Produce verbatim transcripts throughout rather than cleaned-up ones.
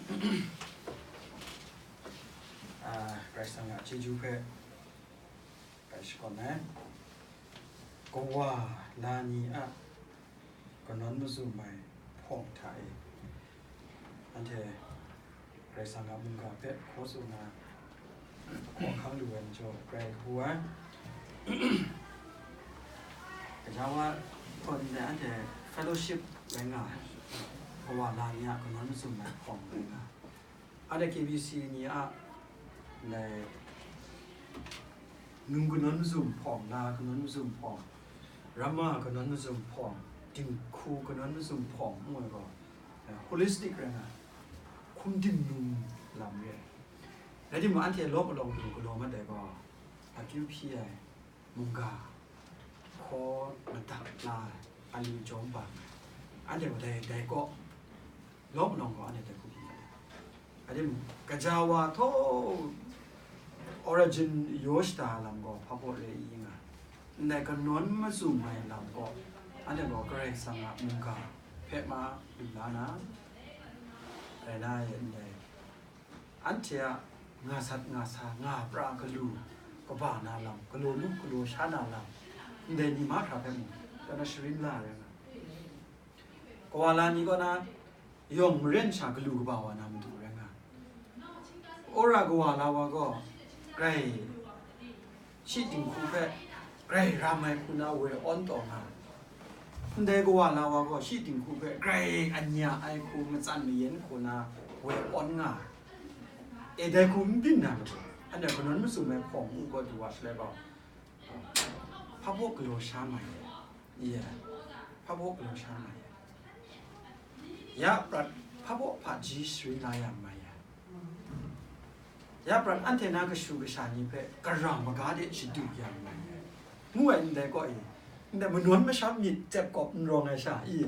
Karai Kasang a chyeju hpe ngai shakawn ai. Kawa la ni a kanawn mazum ai hpawng hta e, anhte Karai Kasang a mungga hpe hkaw tsun na, hkaw hkang lu ai majaw, grai kabu ai. Gaja wa hpawng ndai anhte fellowship rai nga ai, kawa la ni a kanawn mazum ai hpawng rai nga ai. Anhte K B C ni a ndai num kanawn mazum hpawng, la kanawn mazum hpawng, ramma kanawn mazum hpawng, dinghku kanawn mazum hpawng ngu ai gaw, eh, holistic rai nga ai, hkum dingnum lam re ai. Rai timung, anhte lawp alawng lu galaw mat ai gaw, akyu hpyi ai, mungga, hkaw madat la ai, alu jawm bang ai, anhte gaw dai, dai kaw, lawp alawng gaw anhte dai hku byin ai. Rai timung, gaja wa htaw origin yaw shada lam gaw hpa hpaw re i nga, ndai kanawn mazum ai lam gaw, anhte gaw Karai Kasang a mungga hpe ma lu la na, rai na e ndai. Anhte a nga sat nga sa, nga pra galu kaba na lam, galaw lu galaw sha na lam, ndai ni mahkra hpe mung, taw na sharin la ai rai nga. Kawa la ni kaw na yawng maren sha galu kaba wa na matu rai nga. Wora kawa la wa gaw, grai shi dinghku hpe grai ram ai hku na woi awn taw nga ai. Ndai kawa la wa gaw shi dinghku hpe grai anya ai hku, matsan mayan hku na woi awn nga ai. E, dai hku n byin na matu, anhte kanawn mazum ai hpawng ngu gaw du wa shaloi gaw, hpa baw galaw sha mai ai. Iya, hpa baw galaw sha mai ai. Ya prat hpa baw hpaji sharin la yang mai ai. Ya prat anhte na kashu kasha ni hpe gara maga de shadu yang mai ai. Ngu ai ndai kaw e, ndai manawn masham myit tep kawp n rawng ai sha i,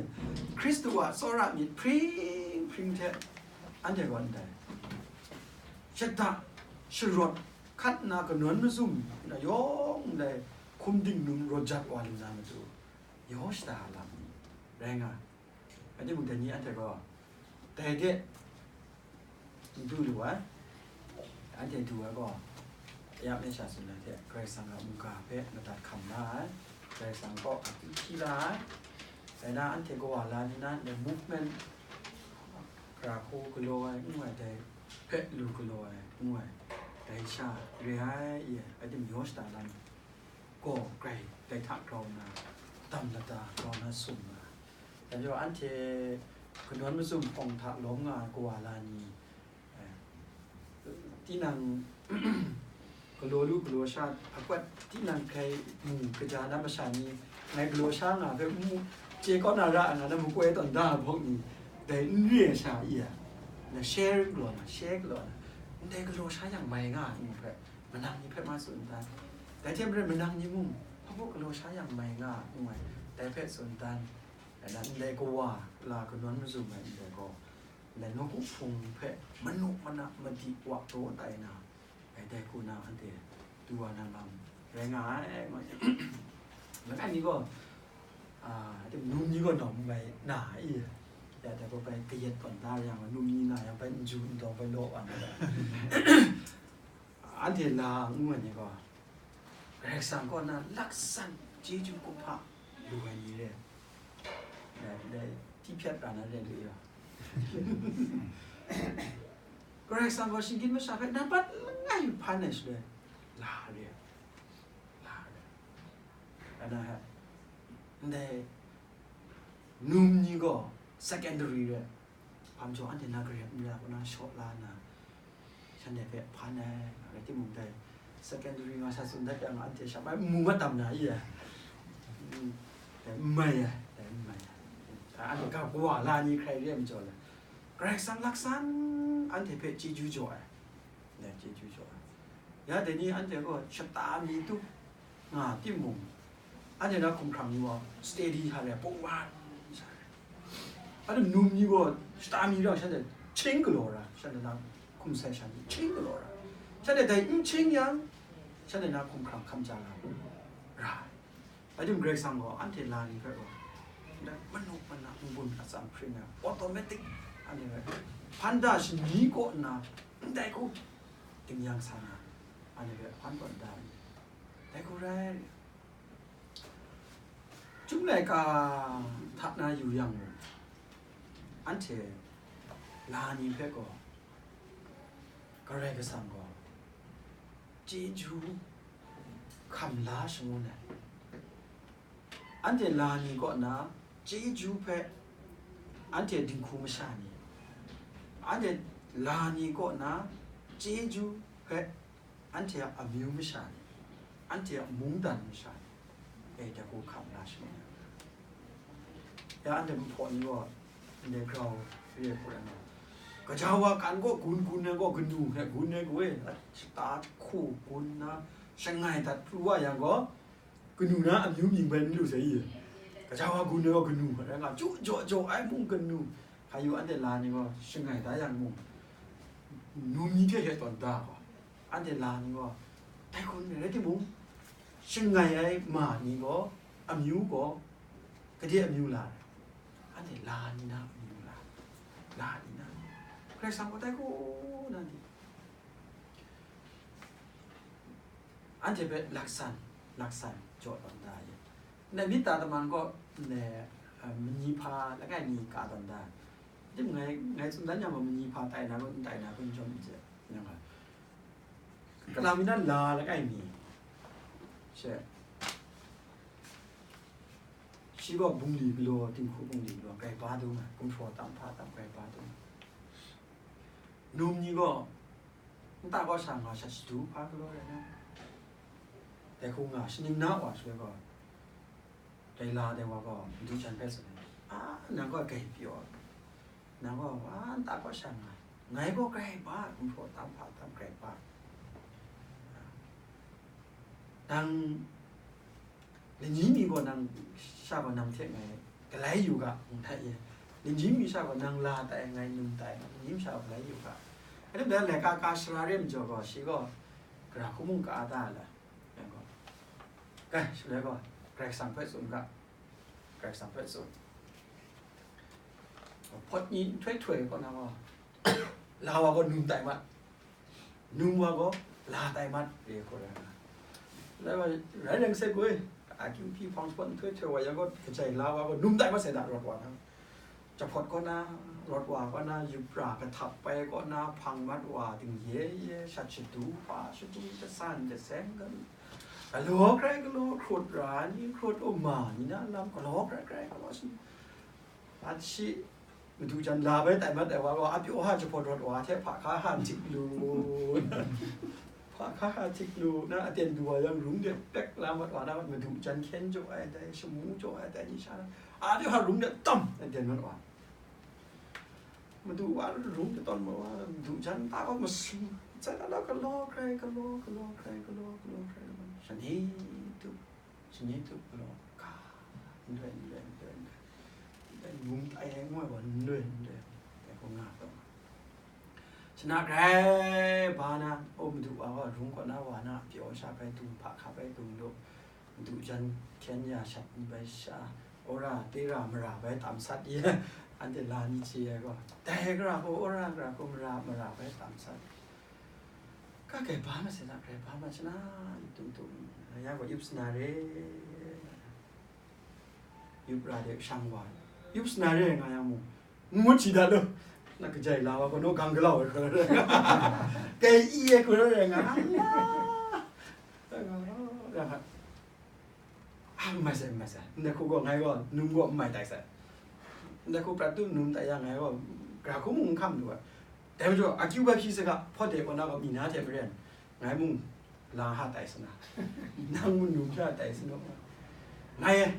Hkristu a tsawra myit hpring hpring hte anhte gaw ndai shada sharawt hkat nna kanawn mazum na yawng ndai hkum dingnum rawt jat wa lu na matu, yaw shada lam ni rai nga ai. Rai timung, dai ni anhte gaw dai de n du lu ai. Anhte du ai gaw, ya me sha tsun ai hte, Karai Kasang a mungga hpe madat hkam la ai, Karai Kasang kaw akyu hpyi la ai. Rai na, anhte kawa la ni na, ndai movement, gara hku galaw ai ngu ai, dai hpe lu galaw ai ngu ai, dai sha re ai, i ai, rai timung, yaw shada lam gaw grai dai hta grau nna, dam lata grau nna sum nga ai. Dai majaw, anhte kanawn mazum hpawng hta lawm nga ai kawa la ni, eh, tinang galaw lu galaw sha, akwat tinang hkrai mu kaja na masha ni, ngai galaw sha nga hpe n mu, chye kau na ra ai nga na makoi tawn da ai hpawk ni, dai n re ai sha i a, na share galaw na, share galaw na, ndai galaw sha yang mai nga ai ngu hpe, manang ni hpe ma tsun dan. Dai hte maren manang ni mung, hpa baw galaw sha yang mai nga ai ngu ai, dai hpe tsun dan. Rai na, ndai kawa la kanawn mazum ai ndai gaw, ndai nawku hpung hpe manu mana madi wa taw tai na, dai, dai hku na anhte du wa na lam rai nga ai, ngu ai. Langai mi gaw, a, num ni gaw nawng bai na i, ya, dai gaw bai kayat tawn da yang, num ni na yang bai n ju n dawng bai law wa na, anhte la ngu ai ni gaw, Karai Kasang kaw na laksan chyeju kumhpa lu ai ni re, dai, dai, ti hpyat ra na re lu ya. Karai Kasang gaw shinggyim masha hpe nampat langai hpan ai shaloi, la re, la re. Ana, ndai num ni gaw secondary re, hpa majaw anhte na garep n ra, kaw na shaw la nna, shanhte hpe hpan ai, rai timung, dai secondary nga sa tsun dat yang, anhte sha bai mu mat tam na i ai. Mm, dai n mai ai, dai n mai ai. Anhte ga kawa la ni hkrai re ai majaw le, Karai Kasang laksan anhte hpe chyeju jaw ai. Dai chyeju jaw ai. Ya dai ni anhte gaw shata mi tup nga timung, anhte na hkumhkrang ni wa steady sha re, pungwan sha re. Anhte num ni gaw shata mi rau shanhte hkying galaw ra, shanhte na hkum sai sha ni hkying galaw ra. Shanhte dai n hkying yang, shanhte na hkumhkrang hkam ja la ra ai. Rai timung, Karai Kasang gaw anhte la ni hpe gaw, ndai manu mana n-gun atsam hpring ai, automatic anhte hpe hpan da shani kaw nna, ndai hku, tingyan sa na, anhte hpe hpan tawn da ai. Dai hku rai, Chyum laika hta na yu yang mung, anhte la ni hpe gaw, Karai Kasang gaw chyeju hkam la shangun ai. Anhte la ni kaw na chyeju hpe, anhte dinghku masha ni, anhte la ni kaw na chyeju hpe, anhte a amyu masha ni, anhte a mungdan masha ni, e, dai hku hkam la shangun ai. Ya, anhte mahpaw ni gaw, ndai grau re ai hku rai nna, gaja wa kan gaw gun gun ai gaw kanu hte gun ai gaw e, shata hku gun nna, shangai dat pru wa yang gaw, kanu na amyu mying bai n lu sai i? Gaja wa gun ai gaw kanu hte rai nga, chyu jaw jaw ai mung kanu, hkayu anhte la ni gaw shangai da yang mung, num ni hte hkye tawn da gaw, anhte la ni gaw, dai hku n rai timung, shangai ai ma ni gaw, amyu gaw, gade amyu la ai? Anhte la ni na amyu la ai? La ni na? Karai Kasang gaw dai hku na ni? Anhte hpe laksan, laksan jaw tawn da ai. Ndai myit ta daman gaw, ndai, a, manyi hpa langai mi ka tawn da ai. Dim ngai, ngai tsun dan yang gaw, manyi hpa tai na kun, n tai na kun, chyawm n chye. Yang gaw, kalang mi na la langai mi she, shi gaw bungli galaw, dinghku bungli galaw, grai ba dung ai, gumhpraw tam hpa tam grai ba dung ai. Num ni gaw, nta kaw sha nga shat shadu hpa galaw rai na, dai hku nga, shaning na wa shaloi gaw, dai la dai wa gaw, madu jan hpe tsun ai, a, nang gaw grai pyaw, nang gaw, a, nta kaw sha nga, ngai gaw grai ba, gumhpraw tam hpa tam grai ba. Nang, lani mi gaw nang sha gaw nang hte ngai galai yu ga, ngu hta e. Lani mi sha gaw nang la tai, ngai num tai, lani mi sha gaw galai yu ga. Anhte dai laika ka sara re majaw gaw, shi gaw gara hku mung ka da ai la, ngai gaw, kai, shaloi gaw, Karai Kasang hpe tsun ga, Karai Kasang hpe tsun. Hpawt ni nhtoi htoi kaw na gaw, la wa gaw num tai mat, num wa gaw la tai mat, re hku rai nga. Rai wa, rai rai sai goi, akyu hpyi hpang hpawt nhtoi htoi wa yang gaw, kajai la wa gaw num tai mat sai da, rawt wa na. Jahpawt kaw na, rawt wa kaw na, yup ra kahtap pai kaw na, hpang mat wa, dingye ye, shat shadu hpa, shadu jasan jaseng, galaw grai galaw, hkrut ra ni, hkrut uma ni na lam, galaw grai grai galaw si. At shi, madu jan la bai tai mat ai wa gaw, a pyaw ha jahpawt rawt wa hte hpa hka ha ntik lu, hpa hka ha ntik lu, na aten du wa yang rung de pek la mat wa na, madu jan hkyen jaw ai dai, shamu jaw ai dai ni sha na, a pyaw ha rung de tam, aten mat wa. Madu wa rung de tawn mat wa, madu jan ta gaw masum, tsai na na galaw hkrai, galaw, galaw hkrai, galaw, galaw hkrai, galaw. Shani tu, shani tu, galaw, ka, ndoi, ndoi, ndoi, ndoi. Ndoi, bum tai ai ngoi gaw, ndoi, ndoi. Dai hku nga tawn. Shana grai ba na, o madu wa gaw, rung kaw na wa na, pyaw sha bai dung, hpa hka bai dung lu. Madu jan hkyen ya shat ni bai sha, ora tera mara bai tam sat ye, anhte la ni chye ai gaw, dai gara gaw, ora gara gaw, mara mara bai tam sat. Ka grai ba masai na, grai ba ma chana, tum tum, ya gaw yup sana re, yup ra de shang wa, yup sana re nga yang mung, ngut shi dat lu. Na kajai la wa gaw, naw gang galau ai hkra rai nga. Kai i ai hkra rai nga. A, n mai sai, n mai sai. Ndai hku gaw ngai gaw, num gaw n mai tai sai. Ndai hku prat tu num tai yang ngai gaw, gara hku mung n hkam lu ai. Dai majaw, akyu bai hpyi saga, hpawt de kaw na gaw, mi na hte maren, ngai mung, la ha tai sana, nang mung num sha tai sana, ngai,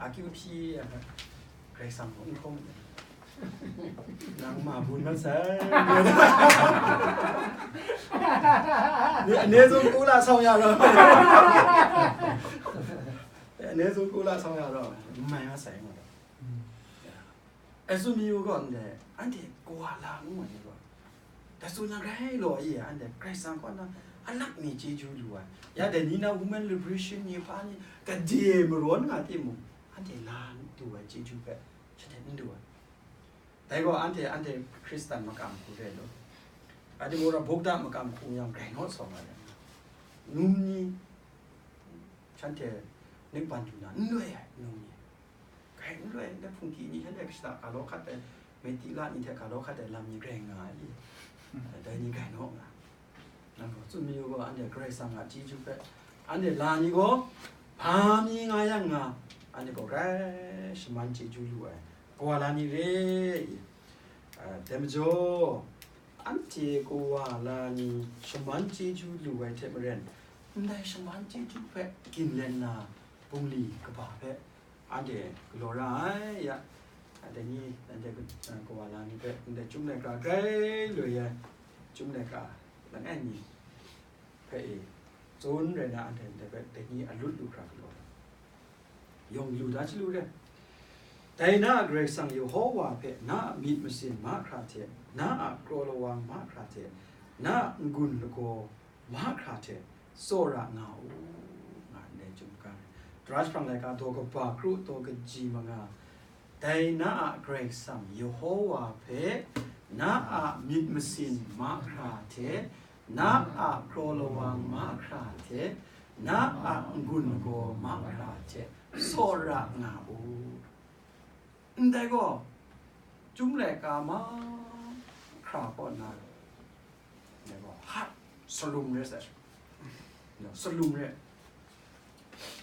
akyu hpyi, Karai Kasang hkum hkum, nang ma bun mat sai. Ni, ni zung kula sawng ya ro. Ni zung kula sawng ya ro. Mai mat sai. Ai tsun mayu gaw ndai, anhte kawa la ngu ai ni gaw, dai tsun yang grai law e, anhte Karai Kasang kaw na alak mi chyeju lu ai. Ya dai ni na women liberation ni hpa ni gade marawn nga timung, anhte la du ai chyeju hpe shaden n du ai. Dai gaw anhte, anhte Hkristan makam hku re lu. Ating mung ra bukda makam hku yang grai naw sa nga re. Num ni, shanhte ning ban du na, n loi ai, num ni. Grai n loi, ndai hpungki ni shanhte kashata ga law hkat ai, meti la ni hte ga law hkat ai lam ni grai nga ai. Dai ni grai naw nga. Nang gaw tsun mayu gaw, anhte Karai Kasang a chyeju hpe, anhte la ni gaw, hpa mi nga yang nga, anhte gaw grai shaman chyeju lu ai, kawa la ni re i. A, dai majaw, anhte kawa la ni shaman chyeju lu ai hte maren, ndai shaman chyeju hpe ginlen na bungli kaba hpe, anhte galaw ra ai ya, dai ni, anhte ka-, kawa la ni hpe, ndai chyum laika grai loi ai, chyum laika langai mi hpe e, tsun rai na, anhte ndai hpe dai ni alut lu hkra galaw ai. Yawng lu da chyalu re. Dai na a Karai Kasang Yehowa hpe na a myit masin mahkra hte, na a kraw lawang mahkra hte, na a n-gun lagaw mahkra hte tsawra nga u, nga ndai chyum ga ai. Tara jahprang laika daw kaba kru daw kaji manga, dai na a Karai Kasang Yehowa hpe na a myit masin mahkra hte, na a kraw lawang mahkra hte, na a n-gun lagaw mahkra hte tsawra nga u. Ndai gaw, chyum laika mahkra kaw na, ndai gaw, hap, salum re sai, salum re.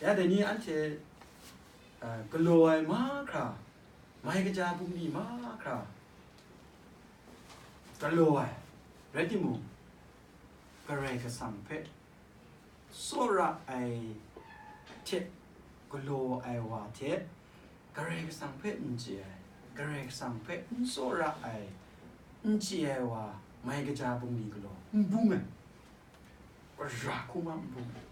Ya, dai ni anhte, eh, galaw ai mahkra, mai kaja bungli mahkra, galaw ai, rai timung, Karai Kasang hpe tsawra ai hte galaw ai wa hte, Karai Kasang hpe n chye ai, Karai Kasang hpe n tsawra ai, n chye ai wa, mai kaja bungli galaw n bung ai, gara hkrum a n bung ai.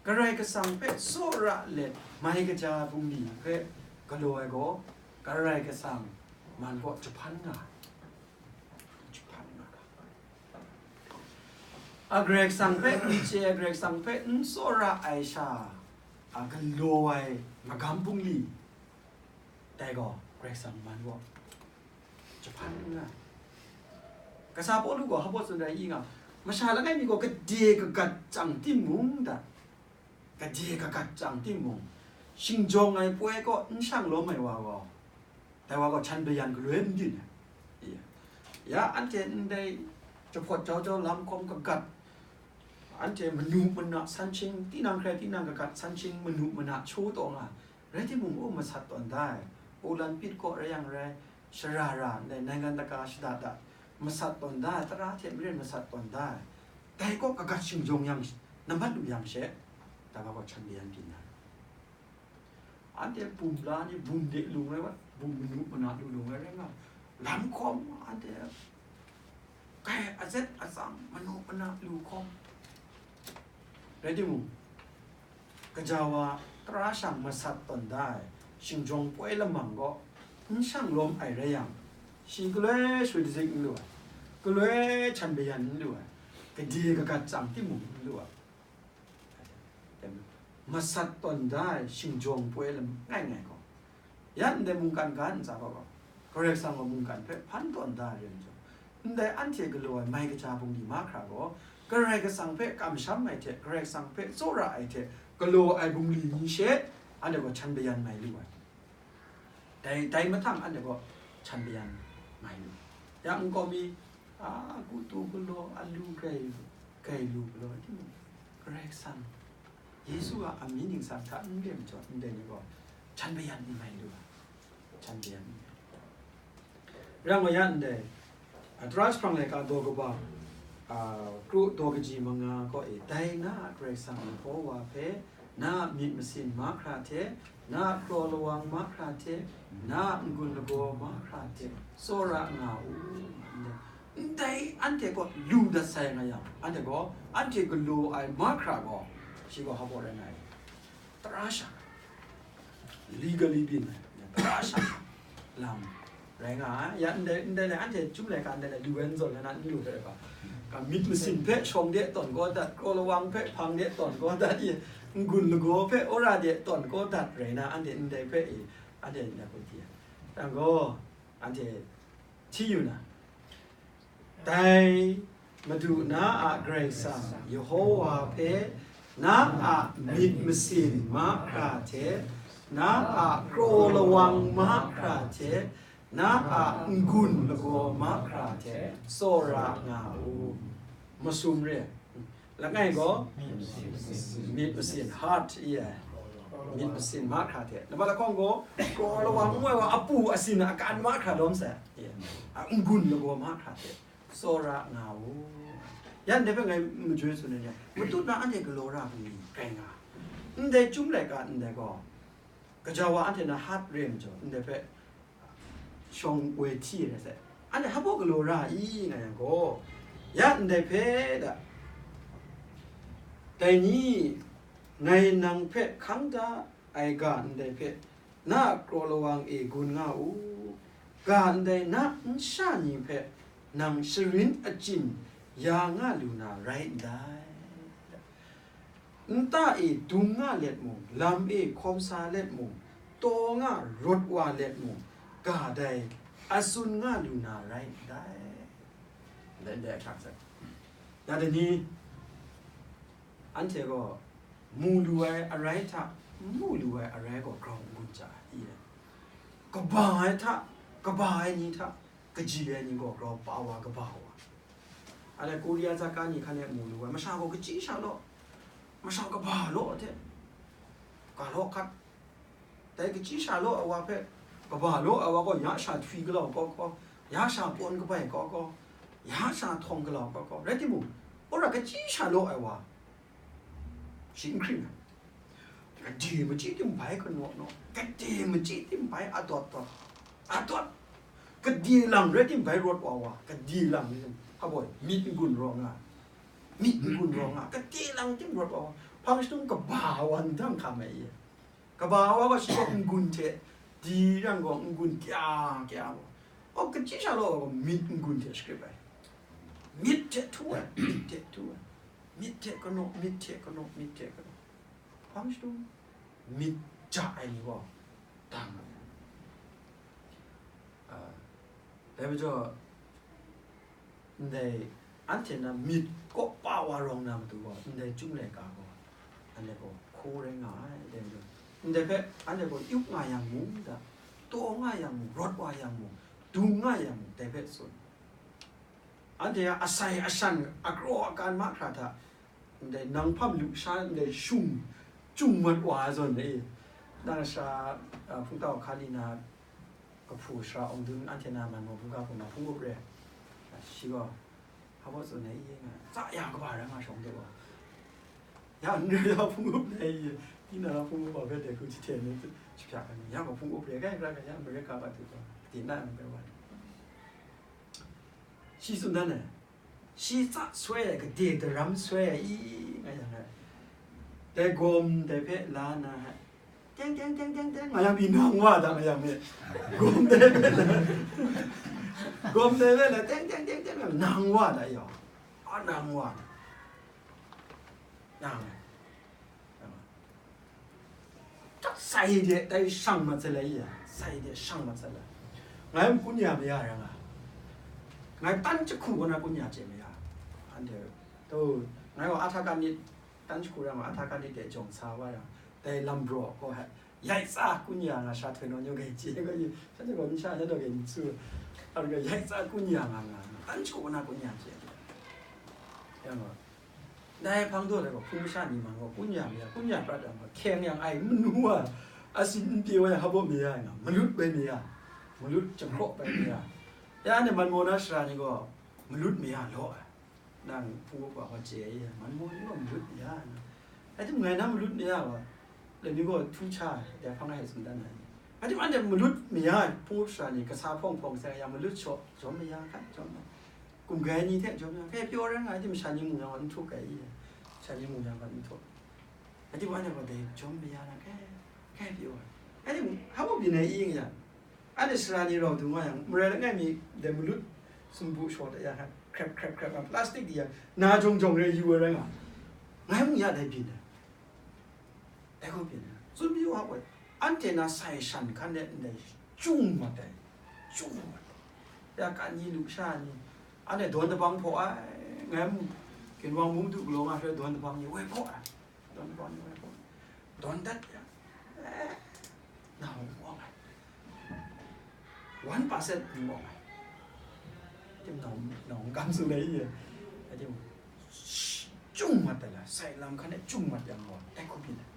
Karai Kasang hpe tsawra let mai kaja bungli hpe galaw ai gaw, Karai Kasang man kaw jahpan nga ai. Jahpan nga ai. A Karai Kasang hpe n chye, Karai Kasang hpe n tsawra ai sha, a galaw ai magam bungli, dai gaw Karai Kasang man gaw jahpan n nga ai. Kasa Pawlu gaw hpa baw tsun rai i nga, masha langai mi gaw gade kagat chyang timung da, gade kagat chyang timung, shingjawng ai poi kaw n shang lawm ai wa gaw, dai wa gaw htan bayan galoi n byin ai. Ya, anhte ndai jahpawt jau jau lam hkawm kagat, anhte manu mana san shing, tinang hkrai tinang kagat san shing manu mana shaw taw nga, rai timung, u masat tawn da ai, Olympic kaw rai yang rai, sharara ndai naingan daga shada da, masat tawn da ai, tara hte maren masat tawn da ai, dai kaw kagat shingjawng yang, nambat lu yang she, dai wa gaw htan bayan byin na. Anhte bum la ni, bum de lung ai wa, bum manu mana lu lung ai rai nga, lam hkawm anhte kai azet atsang manu mana lu hkawm. Rai timung, gaja wa tara shang masat tawn da ai shingjawng poi lamang gaw n shang lawm ai rai yang, shi galoi shui dazik n lu ai, galoi htan bayan n lu ai, gade kagat chyang timung n lu ai. Masat tawn da ai shingjawng poi lam ngai ngai gaw, ya ndai mungkan ga ntsa gaw, Karai Kasang gaw mungkan hpe hpan tawn da ai rai nhtawm, ndai anhte galaw ai mai kaja bungli mahkra gaw, Karai Kasang hpe kamsham ai hte, Karai Kasang hpe tsawra ai hte galaw ai bungli ni she, anhte gaw htan bayan mai lu ai. Dai, dai mahtang anhte gaw htan bayan mai lu. Ya nkau mi, a, kutu galaw, alu gai, gai lu galaw, timung, Karai Kasang, Yesu a amying ningsang hta n re majaw, ndai ni gaw htan bayan n mai lu ai. Htan bayan n mai lu ai. Rai nme yang ndai, a, Tara jahprang laika daw kaba, a, kru daw kaji manga kaw e, dai na a Karai Kasang Yehowa hpe, na a myit masin mahkra hte, na a kraw lawang mahkra hte, na a n-gun lagaw mahkra hte, tsawra nga u, nga ndai. Ndai anhte gaw lu dat sai nga yang, anhte gaw, anhte galaw ai mahkra gaw, shi gaw hpa baw rai nga ai. Tara sha, legally byin ai, tara sha lam rai nga ai. Ya ndai, ndai le anhte chyum laika ndai le lu ai n zawn le na n lu hpe ba. Ka myit masin hpe shawng de tawn kau dat, kraw lawang hpe hpang de tawn kau dat, i n-gun lagaw hpe wora de tawn kau dat rai na, anhte ndai hpe i, anhte ndai hpe di ai. Yang gaw, Anhte hti yu na, dai Madu na a Karai Kasang Yehowa hpe na a myit masin mahkra hte, na a kraw lawang mahkra hte, na a n-gun lagaw mahkra hte tsawra nga u. Masum re. Langai gaw myit masin, heart, ye. Myit masin mahkra hte. Nambat lahkawng gaw, kraw lawang n-gu ai wa, apu asin akan mahkra lawm sai. Ye. A n-gun lagaw mahkra hte tsawra nga u. Ya ndai hpe ngai majoi tsun ai ni, matut na anhte galaw ra ai ni rai nga. Ndai chyum laika ndai gaw, gaja wa anhte na heart re majaw, ndai hpe shawng woi hti ai sai. Anhte hpa baw galaw ra i nga yang gaw, ya ndai hpe da, dai ni, ngai nang hpe hkang da ai ga ndai hpe, na a kraw lawang e gun nga u, ga ndai na nsha ni hpe nang sharin achyin ya nga lu na rai ndai. Nta e dung nga let mung, lam e hkawm sa let mung, taw nga rawt wa let mung, ga dai a tsun nga lu na rai ndai. Ndai ndai ahkyak sai. Ya dai ni, anhte gaw mu lu ai arai hta, n mu lu ai arai gaw grau n-gun ja ai, i ai. Kaba ai hta, kaba ai ni hta, kaji ai ni gaw grau pa wa, kaba wa. Anhte Korea zat ka ni hkan e mu lu ai, masha gaw kachyi sha law, masha kaba law hte, ga law hkat. Dai kachyi sha law ai wa hpe, kaba law ai wa gaw ya sha htwi galau kau kau, ya sha pawn kabai kau kau, ya sha htawng galau kau kau. Rai timung, wora kachyi sha law ai wa, shi n hkring ai. Gade machyi tim bai kanaw naw, gade machyi tim bai adawt dawt, adawt. Gade lang rai tim bai rawt wa wa, gade lang rai tim, hpa baw, myit n-gun raw nga, myit n-gun raw nga, gade lang tim rawt wa wa, hpang shadung kaba wa ndang hkam ai i? Kaba wa gaw shi gaw n-gun hte, di yang gaw n-gun kya kya gaw, aw, kachyi sha law gaw myit n-gun hte shagrip ai. Myit hte htu ai, myit hte htu ai, myit hte kanaw, myit hte kanaw, myit hte kanaw. Hpang shadung myit ja ai ni gaw dang ai. Ah, dai majaw, ndai anhte na myit kaw pa wa rawng na matu gaw, ndai chyum laika gaw, anhte gaw hkaw rai nga ai, dai majaw, ndai hpe anhte gaw yup nga yang mung, da, taw nga yang mung, rawt wa yang mung, dung nga yang mung, dai hpe tsun. Anhte a asai ashan, akraw akan mahkra hta, ndai nang hpam lu sha ndai shung, chyum mat wa ai zawn e. Nang sha, a, hpungtau hkali na, kahpu sara awng dun anhte na man maw buga hpung na hpung up re. Shi gaw, hpa baw tsun ai, i nga, tsa ya kaba rai nga shawng de wa. Ya n rai ya hpung up na i, tinang hpung up wa hpe dai hku jahten ni, jahpyak ai ni, ya gaw hpung up re, kai ra ga ya America ba du gaw, di na n rai wa. Shi tsun dan ai. Shi tsa soi ai, gade daram soi ai, i, nga yang ai. Dai gawm dai hpe la na ai. Teng, teng, teng, teng, teng, nga yang pyi nang wa da, nga yang e. Gawm dai hpe la, gawm dai hpe la, teng, teng, teng, teng, nang wa da yaw. A nang wa da. Nang ai. Sai de, dai shang mat sai lai ya, sai de shang mat sai lai. Ngai kun ya maya ra nga. Ngai tan jahku kaw na kun ya chye maya. Anhte, to, ngai gaw Ahtaka nit, tan jahku ra nga, Ahtaka nit de jawng sa wa ra, dai lam braw gaw hai, yai tsa kun ya nga sha htoi naw nyo gai chye gaw yi, shanhte gaw n sha, shanhte gaw n tsu, a, yai tsa kun ya nga nga, tan jahku kaw na kun ya chye. Ya nga. Dai hpang daw ai gaw, hpung masha ni man gaw, kun ya maya, kun ya prat yang gaw, hkyeng yang ai manu a, asin n pye wa yang, hpa baw maya nga, malut bai maya, malut janghkraw bai maya. Ya, anhte man maw na sara ni gaw, malut maya law ai. Nang hpung up wa gaw chye ai, man maw ni gaw malut maya na. Rai timung, ngai na malut maya gaw, Lamu gaw htu hkya ai, dai hpang e tsun dan ai. Rai timung, anhte malut maya ai hpung up sara ni, kasa hpawng hpawng sai yang, malut shaw, jawm maya hkat, jawm maya. Kum kai ni hte jawm yang, kai pyaw rai nga ai, rai timung, sha ni mu yang gaw n htuk ai, sha ni mu yang gaw n htuk. Rai timung, anhte gaw dai jawm maya na, kai, kai pyaw ai. Rai timung, hpa baw byin ai i nga yang, anhte sara ni rau dung nga yang, marai langai mi dai malut sumpu shaw dat ya hkat, krep, krep, krep, plastic di yang, na jawng jawng rai yu ai rai nga. Ngai mung ya dai byin ai. Dai gaw byin ai. Tsun mayu hpa gaw, anhte na sai shan hkan de ndai chyum mat ai. Shung mat. Ya kan ni, lusha ni, anhte dawn dabang hpaw ai, ngai mung, ginwang mung du galaw nga hpe dawn dabang ni woi hpaw ai, dawn dabang ni woi hpaw, dawn dat ya, eh, nau wawng ai, one percent wawng ai. Tim nau, nau kam su lai ye. Adim, chung mat da la, sai lam hkan e chung mat yang gaw, ai hku byin ai.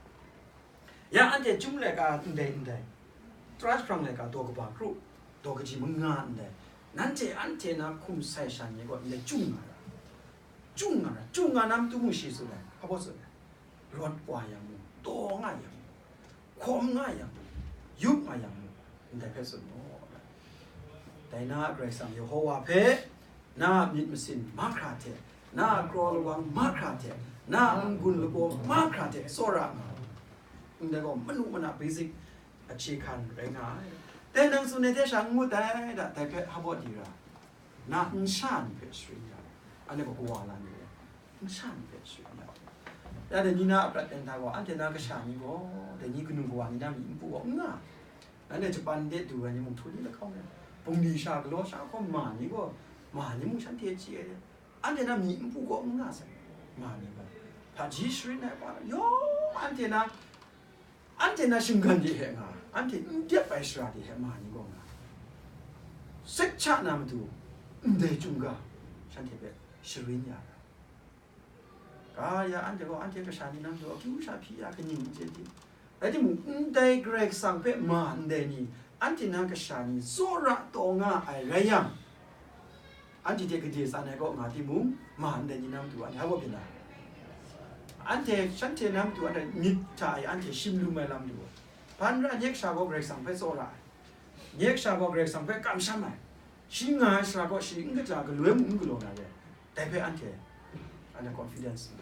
Ya anhte chyum laika ndai ndai, Tara jahprang laika daw kaba kru, daw kaji manga ndai, nanhte anhte na hkum sai sha ni gaw ndai chyum nga ra, chyum nga ra, chyum nga na matu mung shi tsun ai, hpa baw tsun ai, rawt wa yang mung, daw nga yang mung, hkawm nga yang mung, yup nga yang mung, ndai hpe tsun mu. Dai na a Karai Kasang Yehowa hpe, na a myit masin mahkra hte, na a kraw lawang mahkra hte, na a n-gun lagaw mahkra hte tsawra nga u. Ndai gaw manu mana basic ahkye hkran rai nga ai. Dai nang tsun ai hte sha n ngut ai da, dai hpe hpa baw di ra, na nsha ni hpe sharin ya ai. Anhte gaw kawa la ni ai, nsha ni hpe sharin ya ai. Ya dai ni na a prat en hta gaw, anhte na kasha ni gaw, dai ni kanu kawa ni na myi npu gaw n nga. Nanhte Japan de du ai ni mung, htu ni lahkawng e, bungli sha galaw sha hkawm ma ni gaw, ma ni mung shanhte chye ai. Anhte na myi npu gaw n nga sai, ma ni gaw. Hpaji sharin ai wa yawng anhte na, anhte na shinggan de hte nga, anhte n dep ai shara de hte ma ni gaw nga. Sek cha na matu, ndai chyum ga, shanhte hpe sharin ya ra. Ga ya anhte gaw, anhte kasha ni nang gaw akyu sha hpyi ya kaning n chye di? Rai timung, ndai Karai Kasang hpe ma ndai ni, anhte na kasha ni tsawra taw nga ai rai yang, anhte hte gade tsan ai kaw nga timung, ma ndai ni na matu anhte hpa baw byin ai. Anhte, shanhte na matu anhte myit hta e anhte shim lum ai lam lu ai. Hpan ra nye kasha gaw Karai Kasang hpe tsawra ai. Nye kasha gaw Karai Kasang hpe kamsham ai. Shi nga ai shara gaw shi n kaja galoi mung n galaw na re ai. Dai hpe anhte, anhte confidence.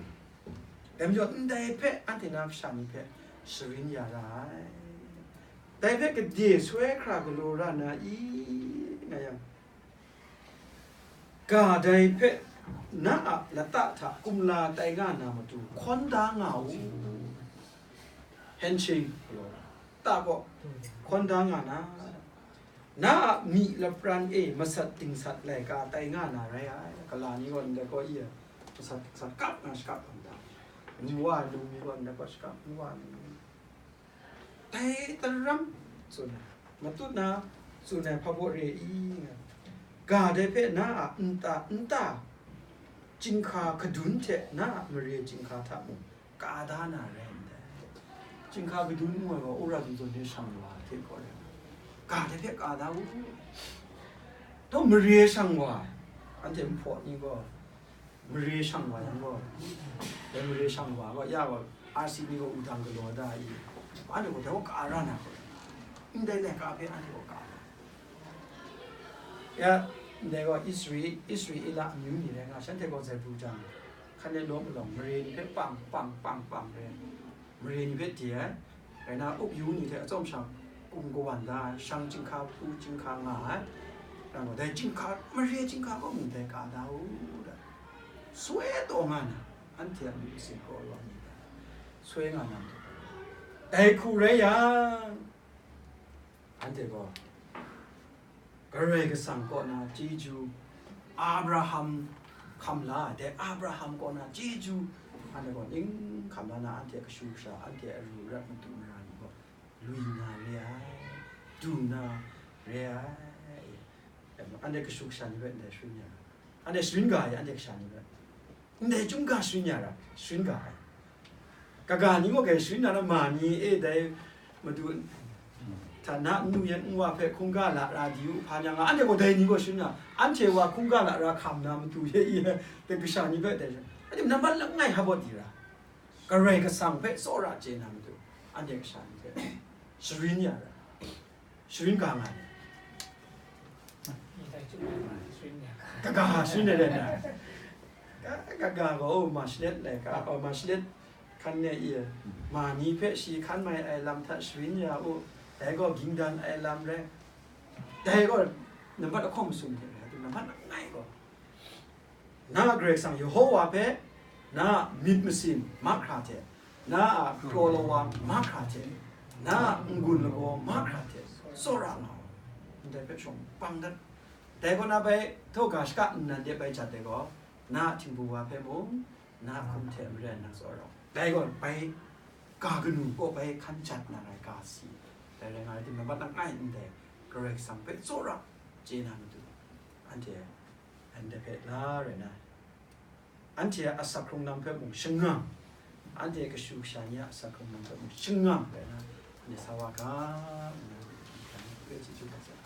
Dai majaw, ndai hpe anhte na kasha ni hpe sharin ya ra ai. Dai hpe gade soi hkra galaw ra na i, nga yang, ga dai hpe na a lata hta kumla tai nga na matu hkawn da nga u. Henshing galaw ra, ta gaw hkawn da nga na, na a myi lapran e masat dingsat laika tai nga na rai ai. Kala ni gaw ndai gaw i ai, masat dingsat kap nga shakap kau da. Nwa num ni gaw ndai gaw shakap, nwa num ni. Dai daram tsun ai, matut na tsun ai hpa baw re i nga, ga dai hpe na a nta, nta chyinghka kadun hte na a mare chyinghka hta mung, ka da na rai ndai. Chyinghka kadun ngu ai gaw, wora dum zawn de shang wa hte gaw rai nga, ga dai hpe ka da u. Dawng mare shang wa ai, anhte nhpaw ni gaw, mare shang wa yang gaw, dai mare shang wa gaw, ya gaw, R C ni gaw wudang galaw da i, anhte gaw dai gaw ka ra na gaw, ndai laika hpe anhte gaw ka ra. Ya, ndai gaw Isri-, Israela amyu ni rai nga, shanhte gaw zai pru jang, hkan e lawm malawng, mare ni hpe pang, pang, pang, pang rai, mare ni hpe de ai, rai na, up yu ni hte atsawm sha kum kawan da ai, shang chyinghka hpu chyinghka nga ai, rai gaw, dai chyinghka, mare chyinghka gaw mung dai ka da u, da, soi taw nga na, anhte a myit masin kraw lawang ni hpe soi nga na matu, dai hku rai yang, anhte gaw Karai Kasang kaw na chyeju, Abraham hkam la ai, dai Abraham kaw na chyeju, anhte gaw ning hkam la na, anhte kashu kasha, anhte aru arat matu mara ni gaw, lui na re ai, du na re ai. Anhte kashu kasha ni hpe ndai sharin ya, anhte sharin ga ai, anhte kasha ni hpe. Ndai chyum ga sharin ya ra, sharin ga ai. Kaga ni gaw, kai sharin na, na ma ni e, dai matu hta na nnu yan nwa hpe hkungga lara di u, hpa nyang a, anhte gaw dai ni gaw sharin na, anhte wa hkungga lara hkam na matu ye i, dai kasha ni hpe dai sharin, anhte nambat langai hpa baw di ra, Karai Kasang hpe tsawra chye na matu, anhte kasha ni hpe sharin ya ra. Sharin ga nga ai. Kaga sharin ai rai na. Ka-, kaga gaw, oh, Marshlet laika, oh, Marshlet hkan ne i, ma ni hpe shi hkan mai ai lam hta sharin ya u, dai gaw ging dan ai lam rai. Dai gaw nambat ahkawng masum hte rai, nambat langai gaw. Na a Karai Kasang Yehowa hpe, na a myit masin mahkra hte, na a kraw lawang mahkra hte, na a n-gun lagaw mahkra hte tsawra nga u. ndai hpe shawng pang dat. Dai kaw na bai htaw ga shaka nnan de bai jat ai gaw, na a htingbu wa hpe mung, na a hkum hte maren nang tsaw rau. Dai gaw bai ga kanu kaw bai hkan jat na rai ga si. Dai rai nga ai tim, nambat langai ndai Karai Kasang hpe tsawra chye na matu, anhte, anhte hpe la rai na, anhte a asak hkrung lam hpe mung shangam, anhte kashu kasha ni a asak hkrung lam hpe mung shangam rai na, anhte sa wa ga, nna, chyeju ga sai.